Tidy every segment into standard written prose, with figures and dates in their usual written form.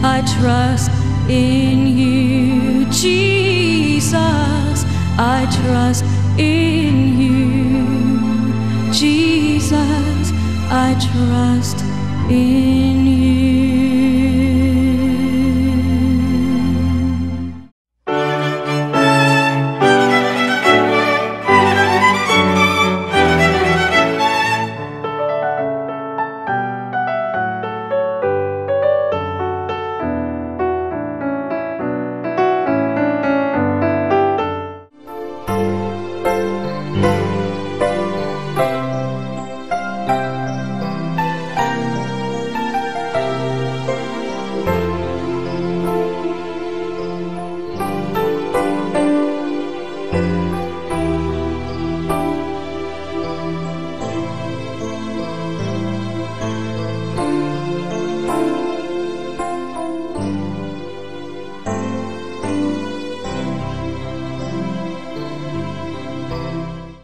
I trust in you. Jesus, I trust in you. Jesus, I trust in you.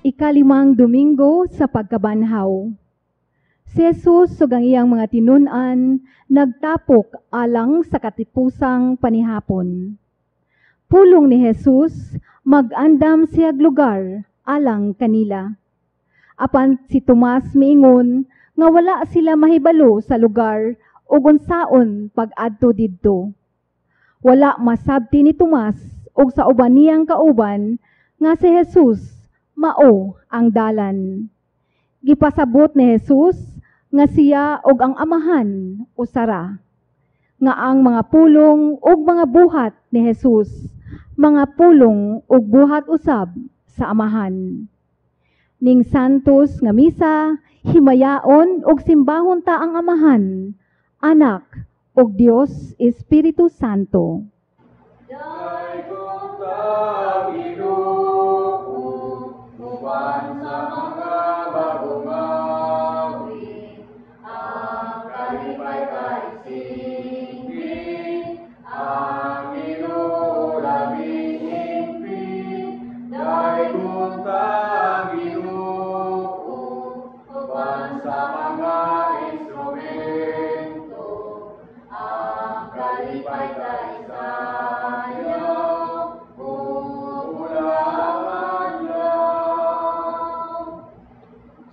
Ikalimang Domingo sa Pagkabanhaw. Si Jesus ug ang iyang mga tinun-an nagtapok alang sa katipusang panihapon. Pulong ni Jesus, mag-andam siyag lugar alang kanila. Apan si Tomas miingon nga wala sila mahibalo sa lugar ug unsaon pag-adto didto. Wala masabti ni Tomas ug sa uban niyang kauban nga si Jesus mao ang dalan. Gipasabot ni Jesus nga siya og ang Amahan usara. Nga ang mga pulong ug mga buhat ni Jesus, mga pulong ug buhat usab sa Amahan. Ning Santos nga misa, himayaon ug simbahon ta ang Amahan, Anak ug Dios Espiritu Santo.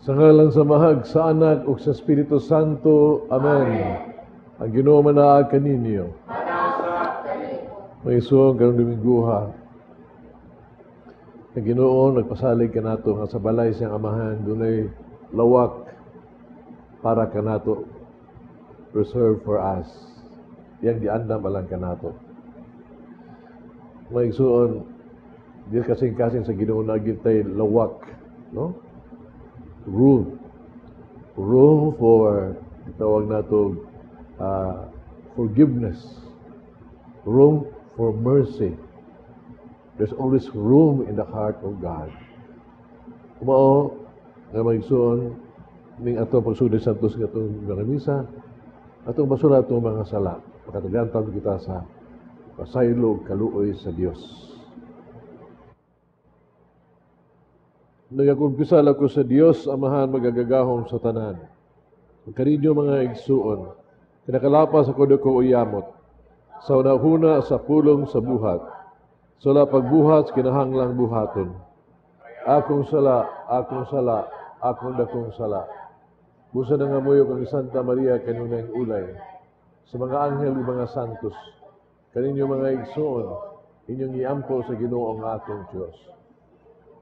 Sa ngalan sa Mahag, sa Anak, ug sa Espiritu Santo. Amen. Ang Ginoo manaag kaninyo. Mga isuong karong Dominguha. Ang Ginoo nagpasalig kanato nga sa balay siyang Amahan dunay lawak para kanato, reserved for us. Yang giandam alang kanato. Mga igsoon, di kasing-kasing sa Ginoo na gintay lawak, no? Room. Room for, tawag nato, forgiveness. Room for mercy. There's always room in the heart of God. Kumao, nga mga igsoon, ning atong pagsugod sa Santos nga atong mga misa, atong basura atong mga sala. Makatagantan kita sa pasaylo ug kaluoy sa Dios. Nagakumpisal ako sa Dios, Amahan magagagahom sa tanan. Kaninyo mga igsuon, kinakalapas ako dako uyamot, sa unahuna sa pulong sa buhat, sa wala pagbuhat kinahanglang buhaton. Akong sala, akong sala, akong dakong sala. Busa na nga muyo kang Santa Maria kanunay ulay, sa mga anghel ug mga santos, kaninyo mga igsuon, inyong iampo sa Ginoo ang atong Dios.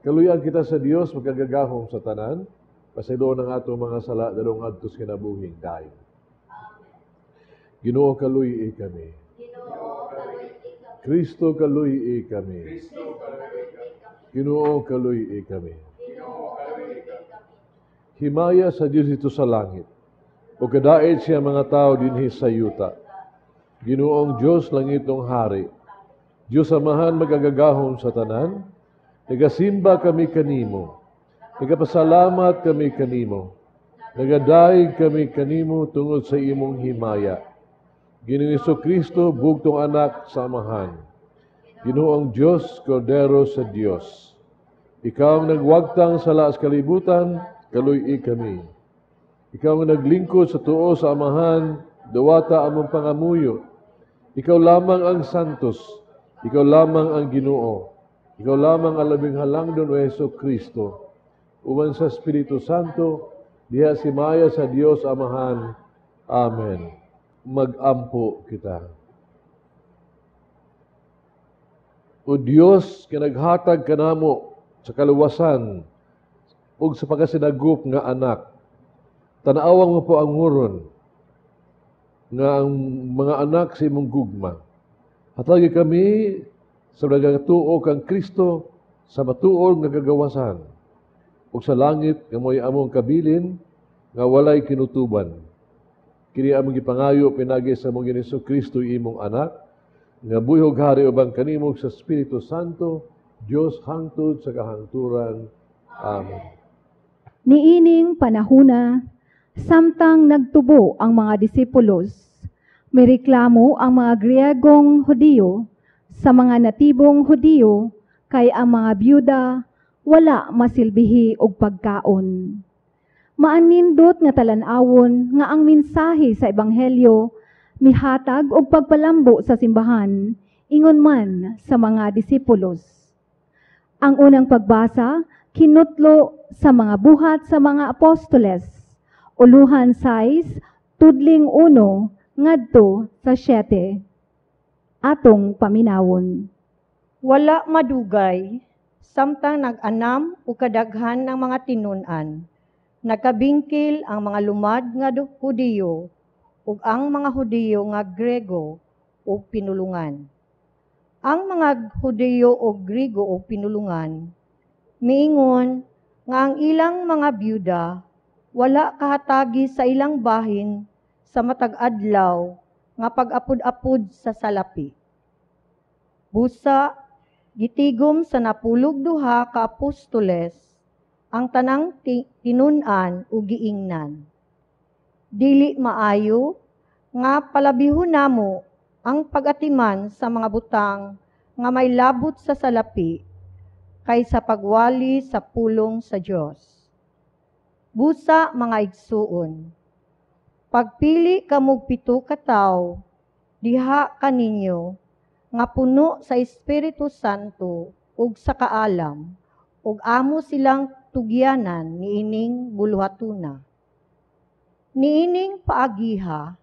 Kaluyan kita sa Dios magkagagahom sa tanan, pasayloon ang atong mga sala dadong adto sa kinabuhing dayon. Ginoo kaluy-i kami. Kristo kaluy-i kami. Ginoo kaluy-i kami. Himaya sa Dios dito sa langit, o kadait siya mga tao dinhi sa yuta. Ginoong Dios langitong hari, Dios Amahan magagagahom sa tanan, nagasimba kami kanimo, nagapasalamat kami kanimo, nagadaig kami kanimo tungod sa imong himaya. Ginoong Jesucristo, bugtong anak sa Amahan, Ginoong Dios, Kordero sa Dios. Ikaw ang nagwagtang sa laas kalibutan, kaluy-i kami. Ikaw ang naglingkod sa tuo sa Amahan, dawata among pangamuyo. Ikaw lamang ang santos, ikaw lamang ang Ginoo, ikaw lamang ang labing halangdon, o Hesu Kristo. Uban sa Espiritu Santo, diha sa himaya sa Dios Amahan. Amen. Magampo kita. O Dios, kinaghatag kanamo sa kaluwasan ug sa pagkasinagop nga anak. Tanawang mo po ang huron nga ang mga anak sa imong gugma. Hatagi kami sa nagatuo kang Kristo sa matuol nga kagawasan ug sa langit nga mo'y among kabilin nga walay kinutuban. Kini among gipangayo pinagi sa among Ginoong Kristo, imong anak, nga buhi ug hari uban kanimo sa Espiritu Santo, Dios hangtod sa kahangturan. Amen. Niining panahuna, samtang nagtubo ang mga disipulos, may reklamo ang mga Griegong Hudiyo sa mga natibong Hudiyo kay ang mga byuda wala masilbihi og pagkaon. Maanindot nga talan-awon nga ang mensahe sa ebanghelyo mihatag og pagpalambo sa simbahan ingon man sa mga disipulos. Ang unang pagbasa kinutlo sa mga Buhat sa mga Apostoles, uluhan 6, tudling 1 ngadto sa 7. Atong paminawon. Wala madugay, samtang nag-anam o kadaghan ng mga tinun-an, nagkabingkil ang mga lumad nga Hudiyo ug ang mga Hudiyo nga Grego ug pinulungan. Ang mga Hudiyo ug Grego ug pinulungan miingon nga ang ilang mga byuda wala kahatagi sa ilang bahin sa matag adlaw nga pag-apod-apod sa salapi. Busa gitigom sa 12 ka apostoles ang tanang tinun-an ug giingnan. Dili maayo nga palabihon namo ang pag-atiman sa mga butang nga may labot sa salapi kaysa pagwali sa pulong sa Dios. Busa, mga igsuon, pagpili kamog 7 ka tawo diha kaninyo nga puno sa Espiritu Santo ug sa kaalam, ug amo silang tugyanan niining buluhatuna. Niining paagiha,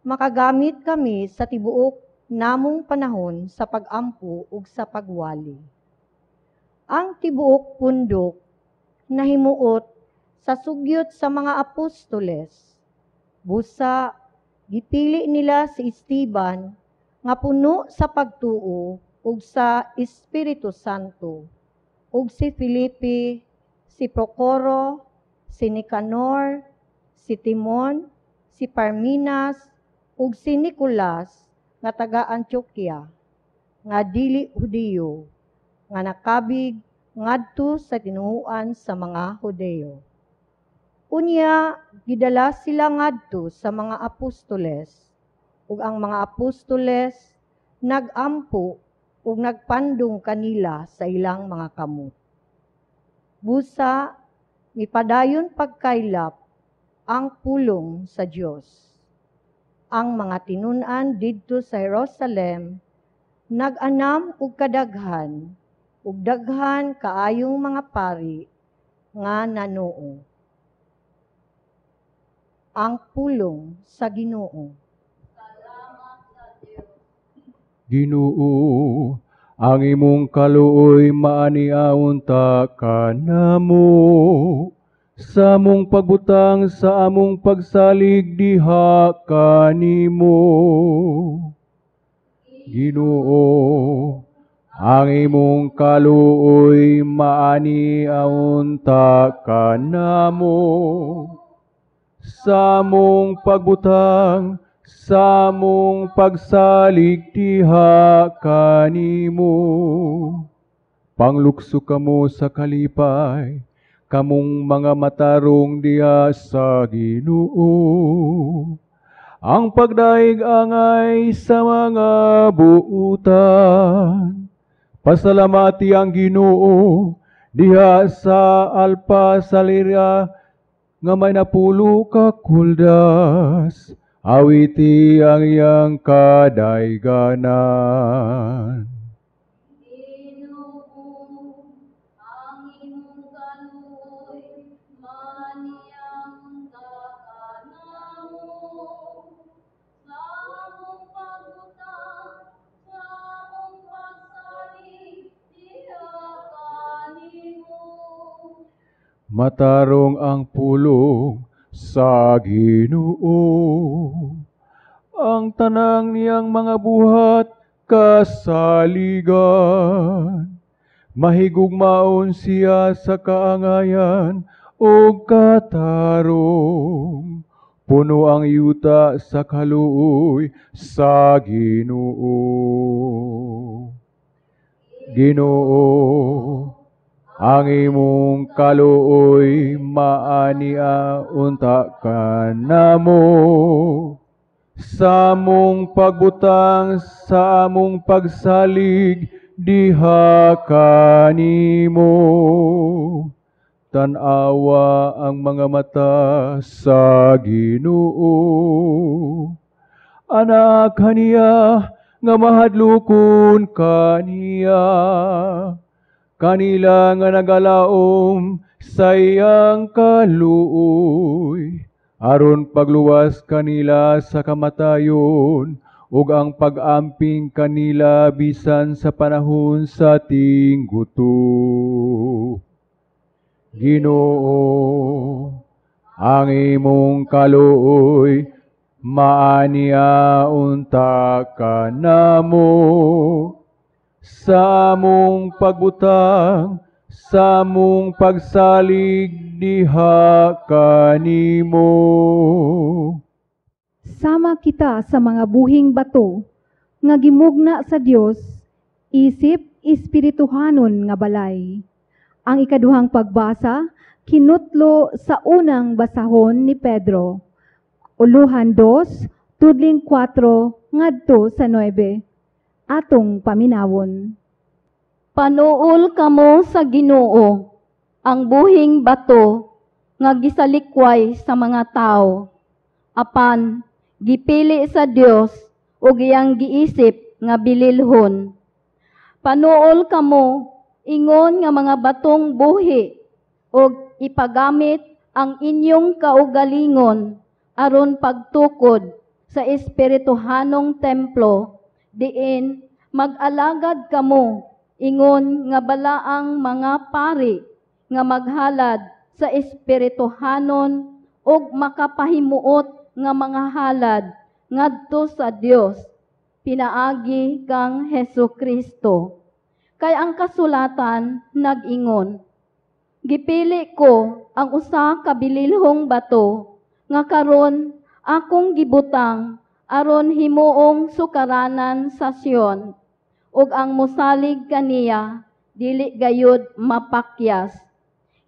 makagamit kami sa tibuok namong panahon sa pag-ampo ug sa pagwali. Ang tibuok pundok nahimuot sa sugyot sa mga apostoles. Busa, gipili nila si Esteban nga puno sa pagtuo ug sa Espiritu Santo, ug si Felipe, si Procoro, si Nicanor, si Timon, si Parmenas, ug si Nicolas nga taga Antioquia, nga dili Hudiyo, nga nakabig ngadto sa tinuohan sa mga Hudiyo. Unya gidala sila ngadto sa mga apostoles, ug ang mga apostoles nagampo ug nagpandong kanila sa ilang mga kamot. Busa mipadayon pagkaylap ang pulong sa Dios. Ang mga tinun-an didto sa Jerusalem nag-anam og kadaghan, ug daghan kaayong mga pari nga nanuo. Ang pulong sa Ginoo. Ginoo, ang imong kaluoy maaniaon ta kanamo. Sa among pagbutang sa among pagsalig diha kanimo. Ginoo, ang imong kaluoy maaniaon ta kanamo. Sa among pagbutang sa among pagsalig diha kanimo. Panglukso kamo sa kalipay, kamong mga matarong diha sa Ginoo. Ang pagdaig angay sa mga buutan. Pasalamati ang Ginoo diha sa alpa sa lira nga may 10 ka kuldas. Awiti ang iyang kadayganan. Ginoo, ang imong kaluoy maaniyang kanamo. Sa among pagbutang, sa among pagsalig, diha kanimo. Matarong ang pulong sa Ginoo. Ang tanang niyang mga buhat kasaligan. Mahigugmaon siya sa kaangayan ug katarong. Puno ang yuta sa kaluoy sa Ginoo. Ginoo, ang imong kaluoy maania unta kanamo. Sa among pagbutang, sa among pagsalig, diha kanimo. Tan-awa ang mga mata sa Ginoo. Anak kaniya nga mahadlokon kaniya. Kanila nga nagalaom sa iyang kaluoy, aron pagluwas kanila sa kamatayon ug ang pag-amping kanila bisan sa panahon sa tingguto. Ginoo, ang imong kaluoy maaniya unta kanamo. Sa among pagbutang, sa among pagsalig diha kanimo. Sama kita sa mga buhing bato nga gimugna sa Dios isip espirituhanon nga balay. Ang ikaduhang pagbasa kinutlo sa unang basahon ni Pedro. Uluhan 2, tudling 4 ngadto sa 9. Atong paminawon. Panuol kamo sa Ginoo, ang buhing bato nga gisalikway sa mga tao. Apan gipili sa Dios ug iyang giisip nga bililhon. Panuol kamo ingon nga mga batong buhi ug ipagamit ang inyong kaugalingon aron pagtukod sa espirituhanong templo, diin mag-alagad kamo ingon nga balaang mga pari nga maghalad sa espirituhanon ug makapahimuot nga mga halad ngadto sa Dios pinaagi kang Hesus Kristo. Kay ang kasulatan nag-ingon, gipili ko ang usa ka bililhong bato nga karon akong gibutang aron himuong sukaranan sa Sion, ug ang mosalig kaniya dili gayud mapakyas.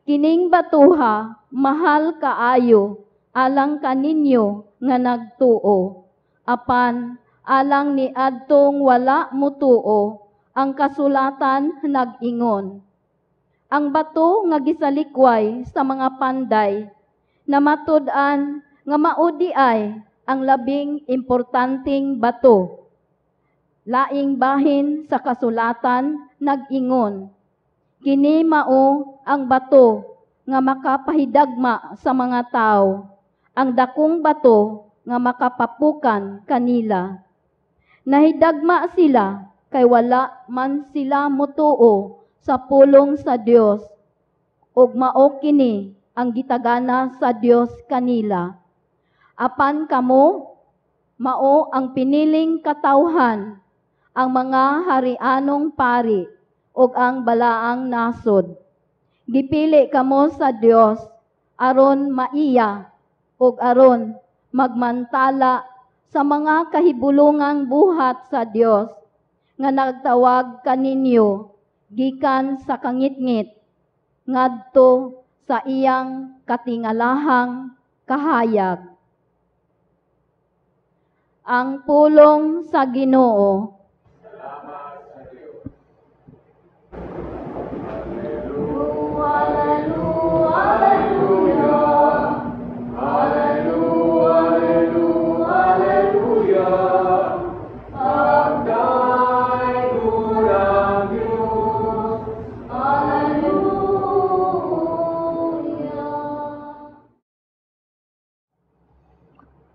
Kining batuha mahal kaayo alang kaninyo nga nagtuo, apan alang ni adtong wala mutuo, ang kasulatan nag-ingon, ang bato nga gisalikway sa mga panday, namatud-an nga maudi ay ang labing importanteng bato. Laing bahin sa kasulatan nag-ingon, kini mao ang bato nga makapahidagma sa mga tao, ang dakong bato nga makapapukan kanila. Nahidagma sila kay wala man sila mutuo sa pulong sa Dios, ug mao kini ang gitagana sa Dios kanila. Apan kamo mao ang piniling katawhan, ang mga harianong pari ug ang balaang nasod. Gipili kamo sa Dios aron maiya ug aron magmantala sa mga kahibulungang buhat sa Dios nga nagtawag kaninyo gikan sa kangitngit ngadto sa iyang katingalahang kahayag. Ang pulong sa Ginoo.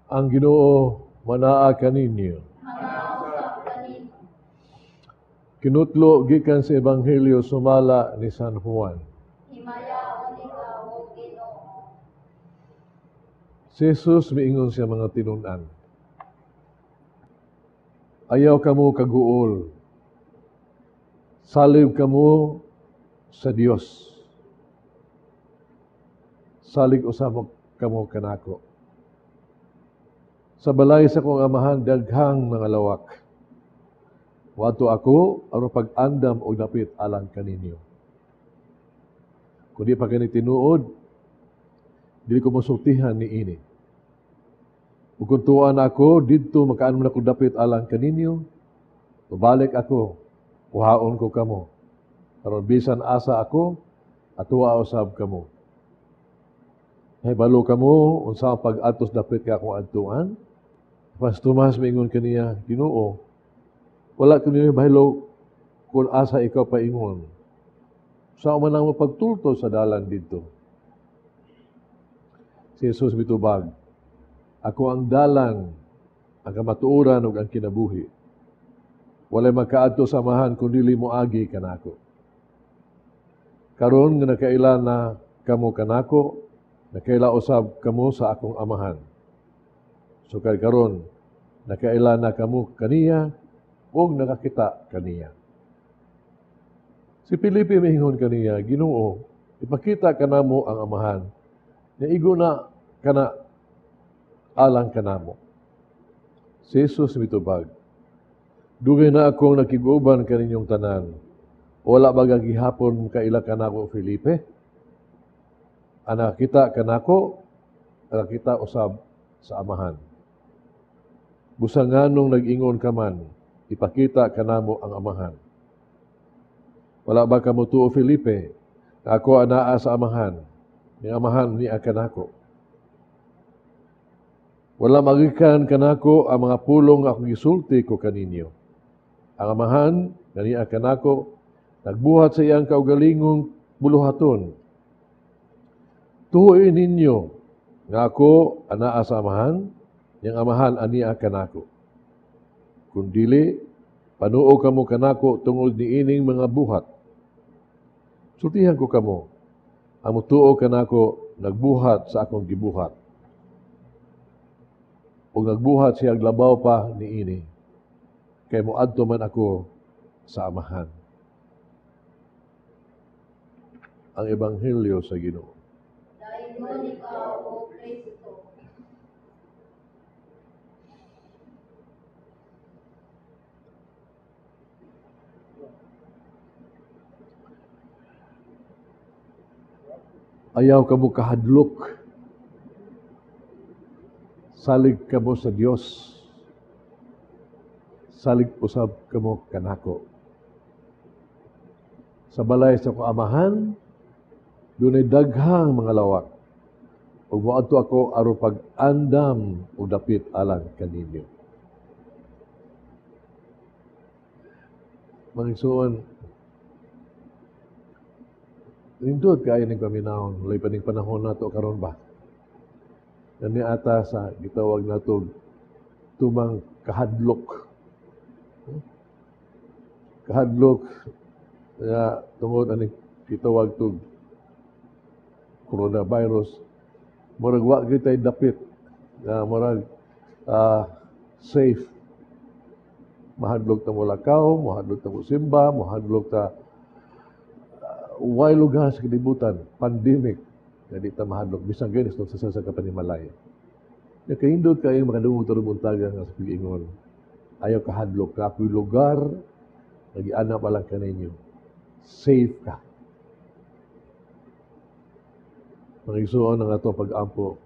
Ang Ginoo manaa kaninyo. Kinutlo gikan sa Ebanghelyo sumala ni San Juan. Himayaon ikaw, O Ginoo. Si Jesus miingon siya mga tinun-an. Ayaw kamo kaguol. Salib kamo sa Dios. Salig usab kamo kanako. Sa balay sa kong amahan daghang mga lawak. Moadto ako aron pag-andam og dapit alang kaninyo. Kung di pa kini tinuod, dili ko mosultihan niini. Ug kung tuan ako, didto makaandam na ko dapit alang kaninyo, mobalik ako, kuhaon ko kamo. Aron bisan asa ako, atoa usab kamo. Nahibalo kamo unsa ang pag-adtos dapit ka akong adtuan? Pas Tomas miingon kaniya, Ginoo, wala ko ninyo bahilo kung asa ikaw paingon. Sa man ang mapagtulto sa dalan didto. Si Jesus mitubag, ako ang dalan, ang kamatuoran ug ang kinabuhi. Walay makaadto sa Amahan kun dili moagi kanako. Karon nga nakaila na kamo kanako, nakaila usab kamo sa akong Amahan. So kay karon nakaila na kamo kaniya ug nakakita kaniya. Si Felipe miingon kaniya, Ginoo, ipakita kanamo ang Amahan, naigo na kana alang kanamo. Si Jesus mitubag, dugay na akong nakig-uban kaninyong tanan. Wala ba gihapon kaila kanako, Felipe? Ang nakakita kanako, nakakita usab sa Amahan. Busa nganong nag-ingon ka man, ipakita kanamo ang Amahan. Wala ba kamo tuo, Felipe, na ako anaa sa Amahan, ni Amahan niya kanako? Wala magikan kanako ang mga pulong akong gisulti ko kaninyo. Ang Amahan, kaniya kanako, nagbuhat sa iyang kaugalingong buluhaton. Tuoy ninyo nga ako anaa sa Amahan, niyang Amahan ania kanako. Kung dili, panuo kamo kanako tungod niining mga buhat. Sultihan ko kamo, ang mutuo kanako nagbuhat sa akong gibuhat. O nagbuhat siya labaw pa niini, kay moadto man ako sa Amahan. Ang Ebanghelyo sa Ginoo. Dayon ikaw, O Kristo. Ayaw kamo kahadlok. Salig kamo sa Dios. Salig usab kamo kanako. Sa balay sa akong Amahan, dunay daghang mga lawak. Ug moadto ako aron pag-andam og dapit alang kaninyo. Mga igsoon, nindot kaayo ning paminawon, walay pa ning panahon nato karon ba? Kani ata sa gitawag nato tumang kahadlok. Kahadlok nga tungod ani gitawag tog coronavirus, murag wa kitay dapit nga murag safe. Mahadlok ta molakaw, mahadlok ta mosimba, mahadlok ta way lugar sa kalibutan, pandemic, nga di ta mahadlok bisan gani sa sa kapanimalay. Nakahindot kayo makadungog tarong buntaga nga sa pag-ingon. Ayaw kahadlok ka, ako'y lugar, nagianap lang ka ninyo. Safe ka. Pangigsuon ang ato pag-ampo.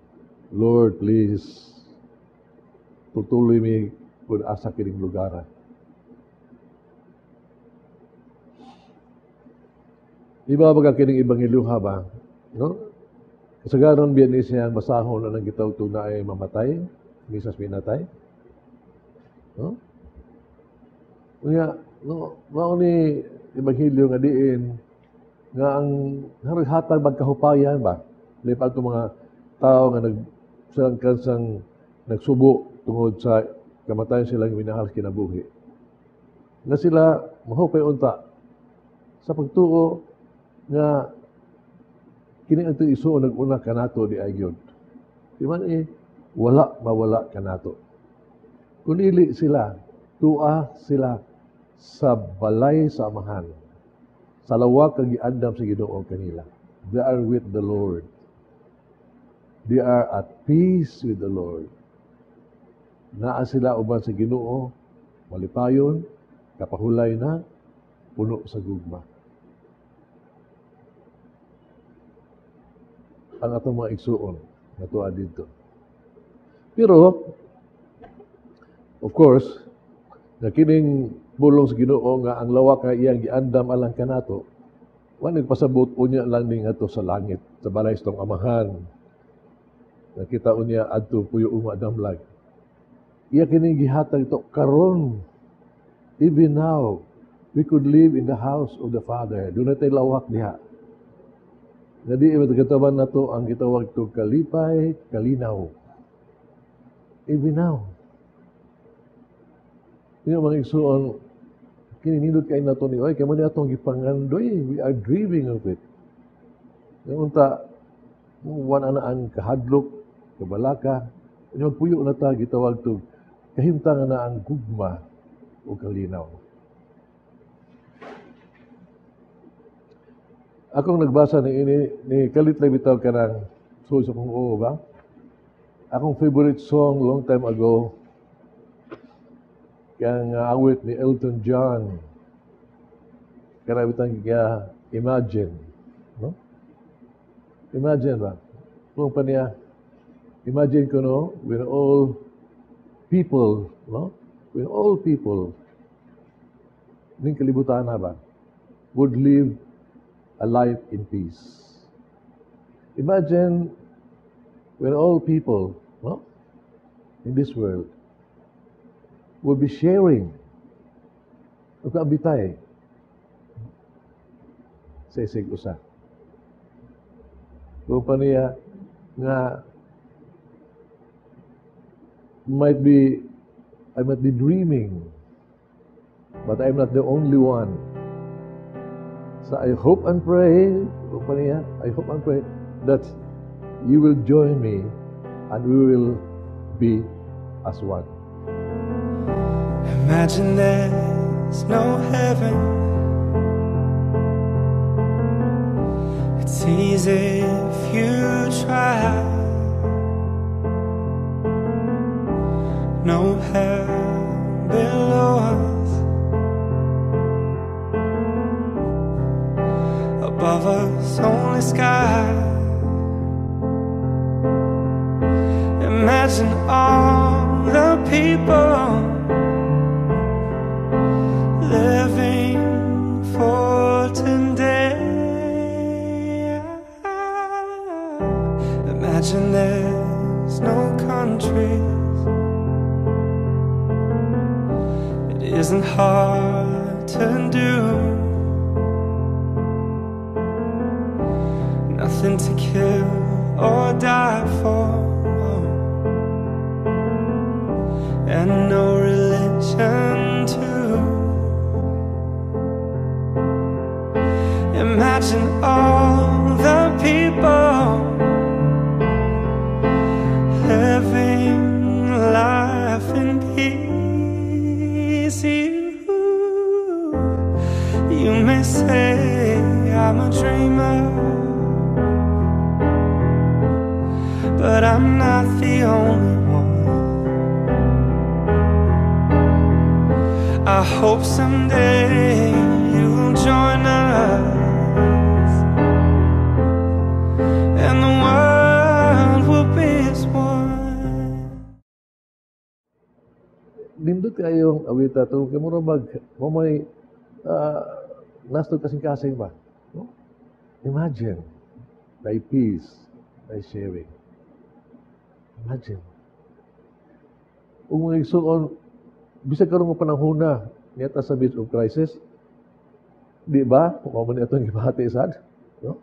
Lord, please, tutuloy mi kung asa kining lugar. Iba ba kining ebanghelyo ba? No? Kasagaran biyan ni siya ang basahon na nang gitawag na ay mamatay, misas minatay. No? Unya, no, mao ni ebanghelyo nga diin nga ang hatag magkahupayan ba? Lipat itong mga tao nga nagsalangkan sang nagsubo tungod sa kamatayon silang minahal kinabuhi. Nga sila mahupay unta sa pagtuo nga kini ang isuon nag-una kanato di ay gyud. Di man eh, wala mawala kanato. Kung ili sila, tua sila sa balay sa Amahan. Sa lawak ang giandam sa Ginoo kanila. They are with the Lord. They are at peace with the Lord. Naa sila uban sa Ginoo, malipayon, kapahulay na, puno sa gugma. Ang atong mga igsuon nga tuwa didto. Pero, of course, na kining bulong sa Ginoo nga ang lawak nga iyang giandam alang kanato, wa nagpasabot unya lang ning ato sa langit, sa balay sa tong Amahan. Nakita unya adto puyo uma damlag. Iya kining gihatag to karon. Even now, we could live in the house of the Father. Doon na tayo lawak diha. Nga di matagataban na to ang gitawag to kalipay, kalinaw. Even now. Nga mga igsuon, kininindot kay nato ni oy, kay mo ni atong gipangandoy, we are dreaming of it. Nga unta, wan ana ang kahadlok, kabalaka, nya magpuyo na ta gitawag to kahimtang na ang gugma o kalinaw. Akong nagbasa ni ini ni kalit lang bitaw kanang suod sa kong oo ba? Akong favorite song long time ago kang awit ni Elton John. Kana bitang kaya Imagine, no? Imagine ba? Kung pa niya, imagine ko no, when all people, no? When all people ning kalibutan na ba, would live a life in peace. Imagine when all people, no, in this world would be sharing o kaabitay sa isig usa. Kung pa niya nga might be, I might be dreaming, but I'm not the only one. So I hope and pray, kung pa niya, I hope and pray that you will join me and we will be as one. Imagine there's no heaven. It's easy if you try. No hell below us, above us only sky. Imagine all the people living for today. Imagine there's no countries. It isn't hard to do. Nothing to kill or die for, and no religion too. Imagine all the people living life in peace. You may say I'm a dreamer, but I'm not the only one. I hope someday you'll join us, and the world will be as one. Nindot kayong awita to, kay mura mag, mamay, nasto kasing-kasing ba? No? Imagine, thy peace, thy sharing. Imagine. Kung mga igsuon, bisag karon nga panahon na, niyata sa midst of crisis, di ba? Kung man itong gibati sad, no?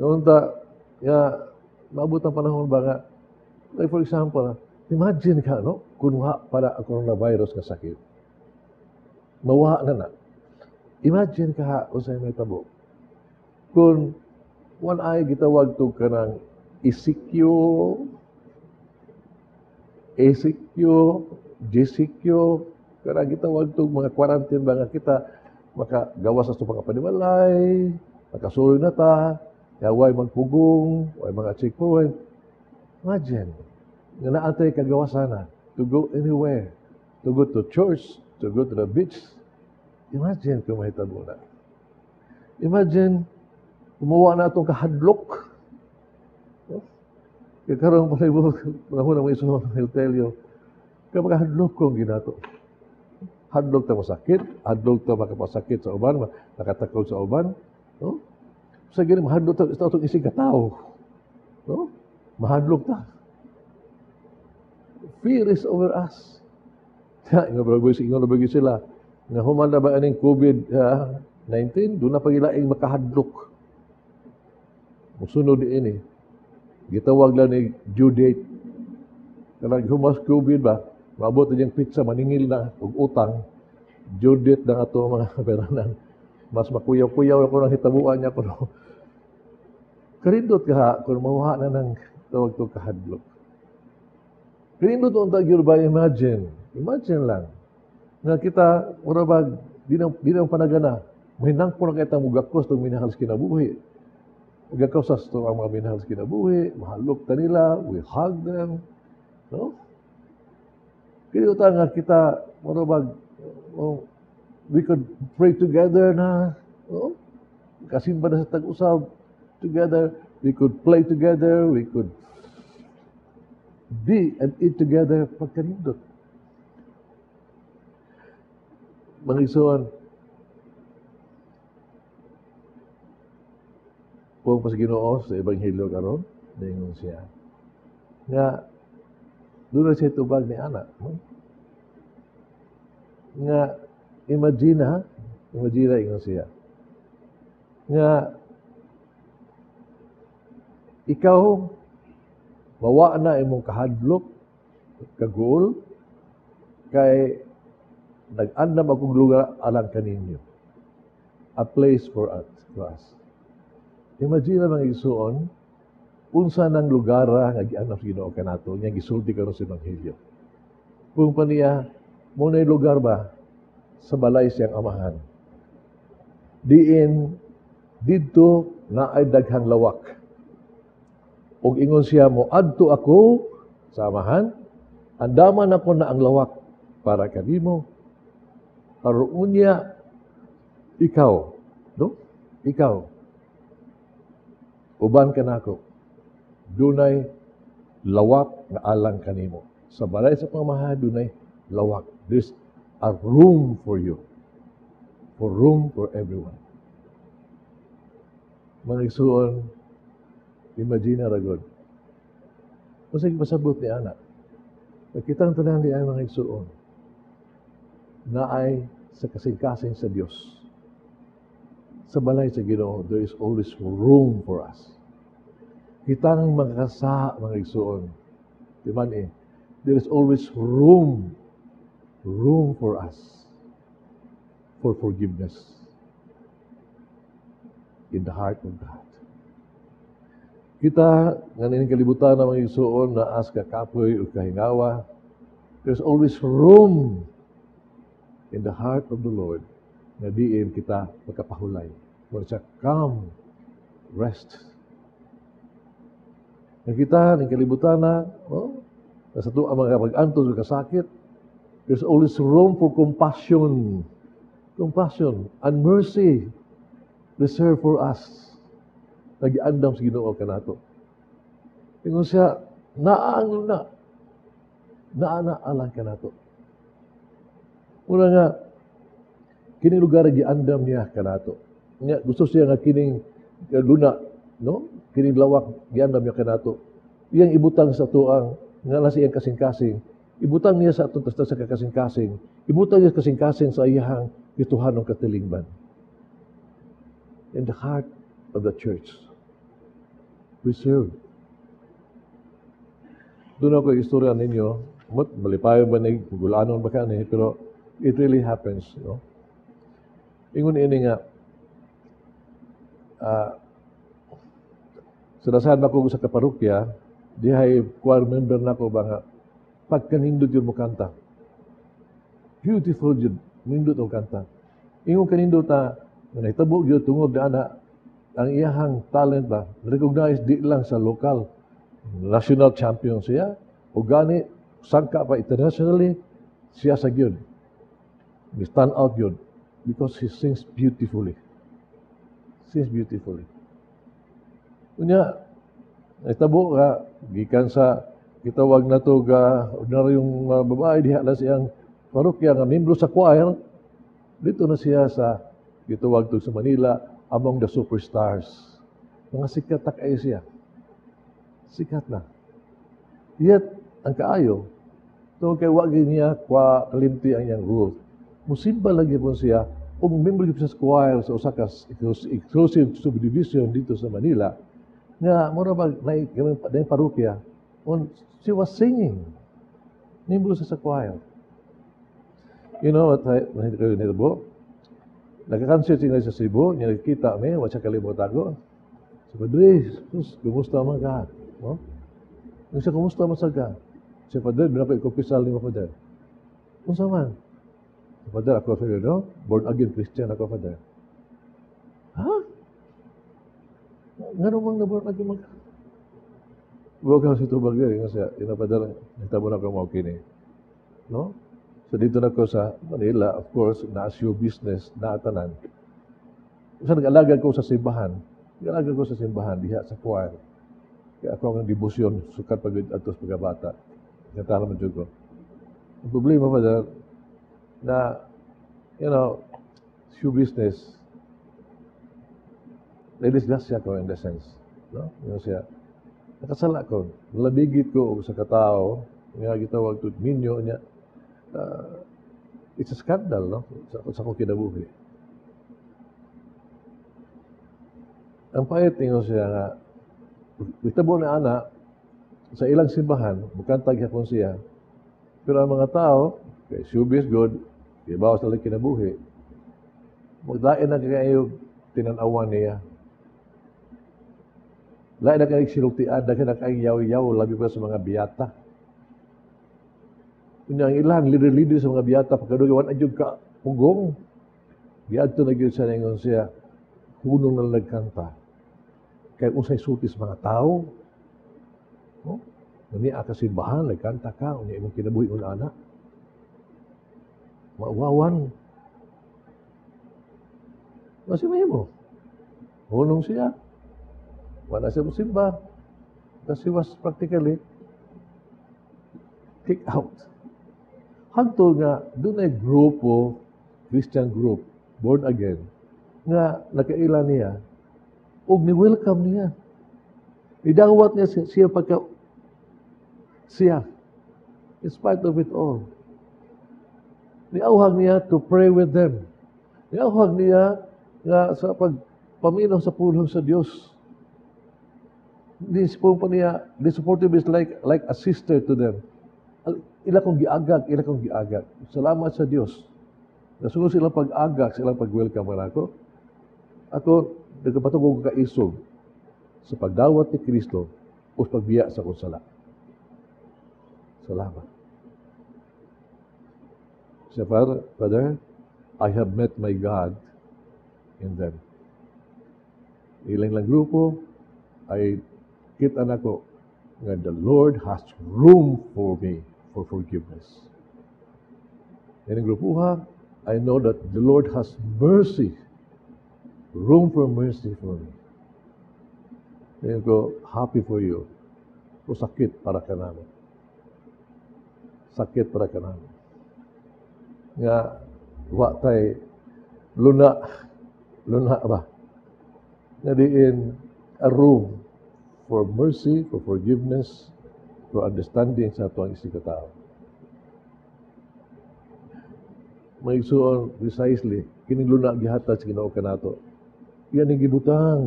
Noon ta, nga, maabot ang panahon ba nga, like for example, Imagine ka, no? Kung wa para ang coronavirus nga sakit. Mawa na na. Imagine ka, unsay mahitabo. Kung one ay gitawag to kanang ECQ, ACQ, GCQ, kanang gitawag to mga quarantine ba nga kita makagawas sa mga panimalay, makasuloy na ta, kaya way magpugong, way mga checkpoint. Imagine, nga naatay kagawasan na to go anywhere, to go to church, to go to the beach. Imagine kung mahitabo na. Imagine, kumuha na itong kahadlok. No? Kaya karon pa mo, panahon ng mga isuhan ng Hiltelio, kaya makahadlok kong ginato. Hadlok ta masakit, hadlok ta makapasakit sa uban, nakatakod sa uban. No? Sa gini, mahadlok ta sa itong isig katao. No? Mahadlok ta. Fear is over us. Ingon na ba sila, nga human na ba aning COVID-19, doon na pagilaing makahadlok. Musunod din eh. Gitawag lang ni due date. Kanang humas COVID ba, maabot na diyang pizza, maningil na, og utang, due date na ato mga kaperanan. Mas makuyaw-kuyaw ako ng hitabuan niya. Kuno. Karindot ka, kung mahuha na ng tawag to kahadlok. Karindot ang tagyo ba, imagine. Imagine lang. Nga kita, mura ba, di nang panagana. Mahinang po na kita mugakos itong minahal sa kinabuhi. Mugakos sa ito ang mga minahal sa kinabuhi, mahalok ta nila, we hug them. No? Kaya nga kita, mura ba, oh, we could pray together na, no? Kasimba na sa tag-usab together, we could play together, we could be and eat together pagkanindot. Mga igsoon, puwang pa sa Ginoo sa Ebanghelyo karon, ningon siya nga doon na siya tubag ni anak, no? Nga imagine ha, imagine ingon siya nga ikaw mawa na imong kahadlok, kaguol, kay nag-andam akong lugar alang kaninyo. A place for us. For us. Imagine mga igsoon, unsa nang lugar nga giandam sa Ginoo kanato, nga gisulti karon sa Ebanghelyo. Kung pa niya, mo na'y lugar ba sa balay siyang amahan. Diin didto naay daghang lawak. Ug ingon siya mo adto ako sa amahan, andaman ako na ang lawak para kanimo. Aron niya ikaw, no? Ikaw. Uban ka nako. Dunay lawak nga alang kanimo. Sa balay sa pamahay dunay lawak. There's a room for you. For room for everyone. Mga igsoon, imagine na ragod. Kasi pasabot ni anak. Nakitang tanan di ay mga igsoon na ay sa kasing-kasing sa Dios. Sa balay sa Ginoo, there is always room for us. Kitang makakasa, mga igsoon, di man eh, there is always room, room for us, for forgiveness in the heart of God. Kita, nga nining kalibutan ng mga igsoon, na as kakapoy o kahingawa, there's always room in the heart of the Lord na diin kita magkapahulay. Mura siya, come, rest. Nga kita, ning kalibutan na, oh, nasa ito ang mga pag-antos o kasakit, there's always room for compassion. Compassion and mercy reserved for us. Nagiandam sa Ginoo kanato. Ingon siya, naang na. Naa na alang kanato. Una nga, kining lugar giandam niya kanato. Nya gusto siya nga kining luna, no? Kining lawak giandam niya kanato. Iyang ibutang sa tuang nga nasa iyang kasing-kasing. Ibutang niya sa atong sa kasing-kasing. Ibutang niya sa kasing-kasing sa iyang gituhanong katilingban. In the heart of the church, preserved. Doon ako istorya ninyo, mut malipayon ba ni gulanon ba ka ni, pero it really happens, no? Ingon ini nga sa nasahan ba ko sa kaparokya, dihay choir member na ko ba nga pagkanindot yun mo kanta. Beautiful yun, nindot ang kanta. Ingon kanindot ta, nga nahitabo gyud tungod na ana ang iyahang talent ba, recognize di lang sa local, national champion siya, o gani, sangka pa internationally, siya sa gyud. He stand out yun because he sings beautifully. Sings beautifully. Unya, nahitabo ka, gikan sa gitawag na to ga ordinaryong babae diha na siyang parokya nga membro sa choir, dito na siya sa gitawag to sa Manila among the superstars. Mga sikat na kayo siya. Sikat na. Yet, ang kaayo, tungod kay wa gyud niya kwa kalimti ang iyang rule. Musimba lagi po siya ug member gyud sa choir sa usa ka exclusive subdivision dito sa Manila nga mura ba nay nay parokya on she was singing. Membro siya sa choir. You know what I nahitabo? Nagka-concert sila sa Cebu, niya nagkita mi, wa siya kalimot ako. Sa Padre, sus, kumusta man ka? No? Nung siya, kumusta man sa ka? Siya, Padre, doon ako ikumpisal ni mo, Padre. Unsa man? Sa Padre, ako, sabi, no? Born again Christian ako, Padre. Ha? Ngano mang na born again man ka? Huwag ka sa tubag diri. Nga siya, ina Padre, nahitabo na ako mo kini. No? So dito na ko sa Manila, of course, na show business, na tanan. Sa nag-alagad ko sa simbahan, nag-alagad ko sa simbahan, diha sa choir. Kaya ako ang debosyon, sukat pag atos pagkabata. Kanta naman ko. Ang problema pa na, show business, nadisgrasya ko in the sense. No? Yun siya. Nakasala ko. Labigit ko sa katao, nga gitawag to minyo niya. It's a scandal, no? Sa akong kinabuhi. Ang pait ninyo siya nga, itabo na ana, sa ilang simbahan, mukanta gyapon siya, pero ang mga tao, kay showbiz good, ibawas na lang kinabuhi, maglain na kayo tinanawan niya. Lain na kayo silutian, daghan na kayo yaw-yaw, labi pa sa mga biyata. Unya ang ilang leader-leader sa mga biyata, pagkaduga, wala jud ka pugong. Giadto na gyud sa ningon siya, hunong na nagkanta. Kay unsay sulti sa mga tao, no? Unya ka simbahan, nagkanta ka, unya imong kinabuhi un ana. Mawawan. Kasi mahimo. Hunong siya. Wala siya musimba. Kasi he was practically kicked out. Hangtod nga, doon ay grupo, Christian group, born again, nga nakaila niya, og ni-welcome niya. Idawat niya siya pagka siya, in spite of it all. Niauhag niya to pray with them. Niauhag niya nga sa pagpaminaw sa pulong sa Dios. Di pa niya, the supportive is like a sister to them. Ila kong giagak, ila kong giagak. Salamat sa Dios. Nasugod silang pag-agak, silang pag-welcome ako. Ako, nagkapatong ko kaisog sa pagdawat ni Kristo o sa pagbiya sa akong sala. Salamat. Siya, Father, Father, I have met my God in them. Ilang lang grupo ay kita nako nga the Lord has room for me for forgiveness. In ang grupo ha, I know that the Lord has mercy, room for mercy for me. Ngayon ko, happy for you. O sakit para ka namin. Sakit para ka namin. Nga, wa tay luna, luna ba? Nga diin a room for mercy, for forgiveness, for understanding sa atuang isikatao. Maigsuon precisely, kining luna gihatag sa Ginoo kanato. Iyan ang gibutang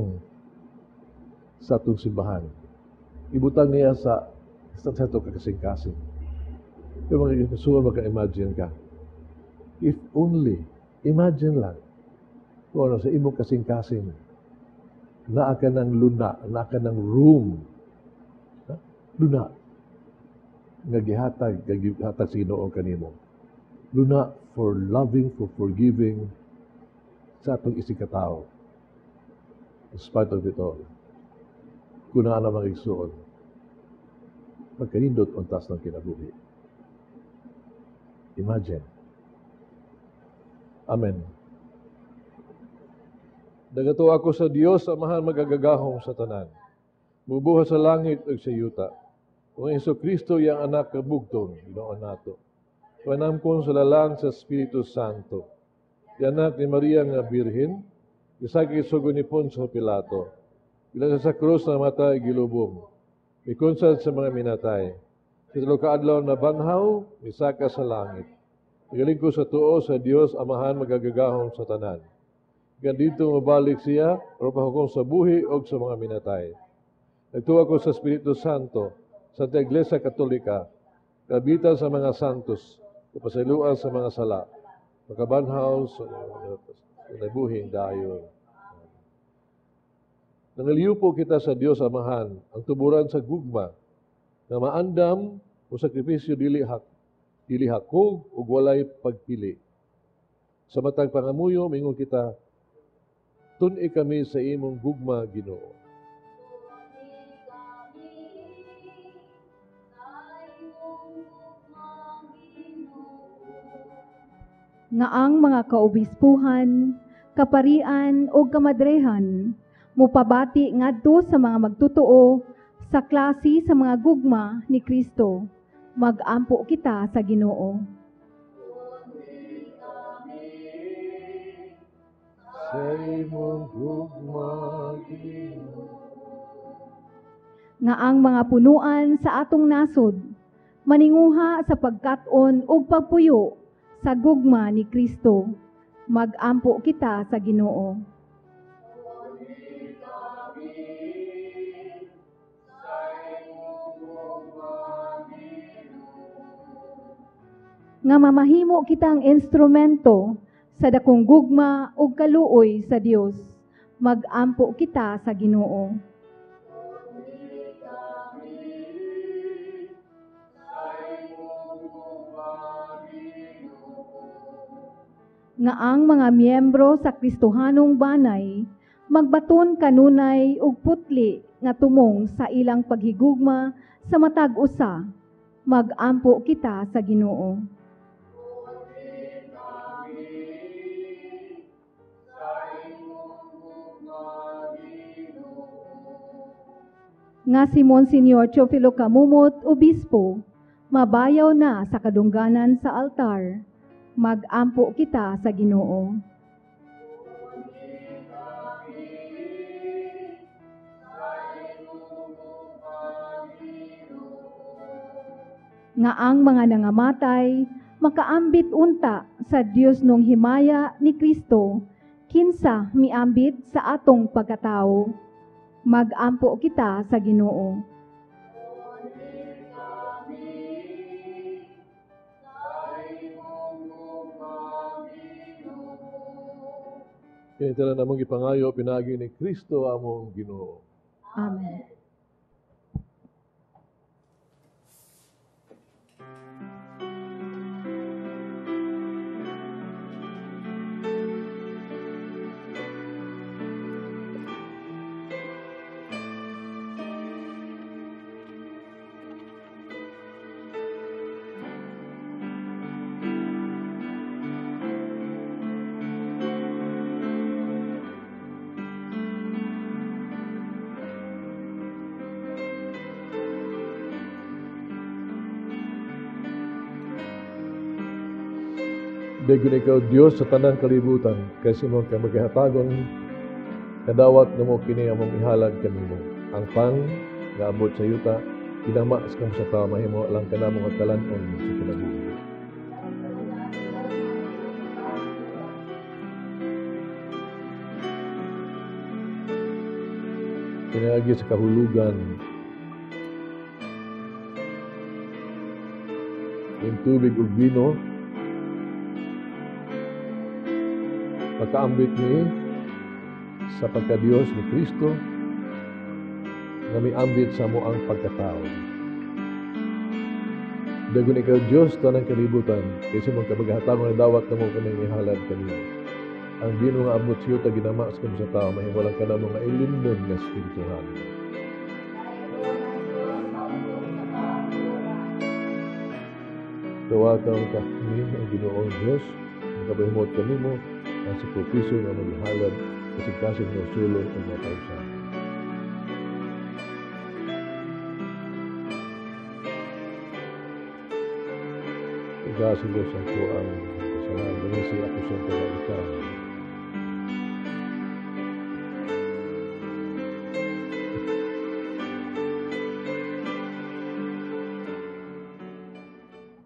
sa atong simbahan. Ibutang niya sa Basta sa ito kakasing-kasing. Yung mga kasuhan, maka-imagine ka. If only, imagine lang, kung ano sa imong kasing-kasing, naa ka ng luna, naa ka ng room, ha? Luna, nga gihatag sa Ginoo kanimo. Luna for loving, for forgiving sa atong isig katao. In spite of it all, kung naa na mga igsuon, magkanindot untas ng kinabuhi. Imagine. Amen. Nagatuo ako sa Dios, Amahan magagagahom sa tanan. Mubuhat sa langit ug sa yuta. Kung Jesucristo iyang anak kabugton, Ginoo nato. Panamkon sa lalang sa Espiritu Santo. Iyang anak ni Maria nga Birhen, gisagi sugo ni Poncio Pilato. Bilang sa krus na matay gilubong. Mikonsad sa mga minatay. Sa tulo ka adlaw na banhaw, misaka sa langit. Nagalingkod sa tuo sa Dios Amahan magagagahom sa tanan. Gan dito mabalik siya, aron pahukom sa buhi og sa mga minatay. Nagtuo ako sa Espiritu Santo, sa Iglesia Katolika, kabitan sa mga santos, kapasayloan sa mga sala, makabanhaw sa nabuhing dayon. Nangaliw po kita sa Dios Amahan, ang tuburan sa gugma, nga maandam o sakripisyo dili hakog ug walay pagpili. Sa matag pangamuyo, mingon kita, tun-i kami sa imong gugma, Ginoo. Nga ang mga kaobispuhan, kaparian o kamadrehan mupabati ngadto sa mga magtotoo sa klase sa mga gugma ni Kristo. Magampo kita sa Ginoo. Sa imong gugma, Ginoo. Nga ang mga punuan sa atong nasod maninguha sa pagkat-on ug pagpuyo sa gugma ni Kristo. Magampo kita sa Ginoo. Nga mamahimo kitang instrumento sa dakong gugma ug kaluoy sa Dios. Magampo kita sa Ginoo. Nga ang mga miyembro sa Kristohanong banay magbaton kanunay ug putli nga tumong sa ilang paghigugma sa matag usa. Magampo kita sa Ginoo. Nga si Monsignor Teofilo Camomot, Obispo, mabayaw na sa kadungganan sa altar. Magampo kita sa Ginoo. Nga ang mga nangamatay makaambit unta sa Dios nung himaya ni Kristo, kinsa miambit sa atong pagkatao. Magampo kita sa Ginoo. Kaya tala namang ipangayo, pinaagi ni Kristo among Ginoo. Amen. Dayon ikaw, Dios, sa tanang kalibutan, kay mo kay maghatagon, kadawat namo kini among ihalad kanimo. Ang pan nga abot sa yuta, kinama sa sa tao, mahimo lang kanamo nga kalan-on sa kinabuhi. Kinaagi sa kahulugan Ning tubig ug bino, makaambit ni sa pagka-Dios ni Kristo nga miambit sa mo ang pagkatao. Dagon ikaw Dios tanang kalibutan, kaysa mong kabaghatang nga dawat namo kaming ihalad kanimo. Ang bino nga abot siyo ta ginama sa sa tao, mahiwalang ka namo nga ilimnon nga espirituhan. Dawatan ka ni ang Ginoong Dios, makabahimot kanimo ang sakripisyo nga magihalad kasing-kasing ng sulong ug matawsan. Igasilos ako ang kasalanan, ganisi ako siyang kalagitan.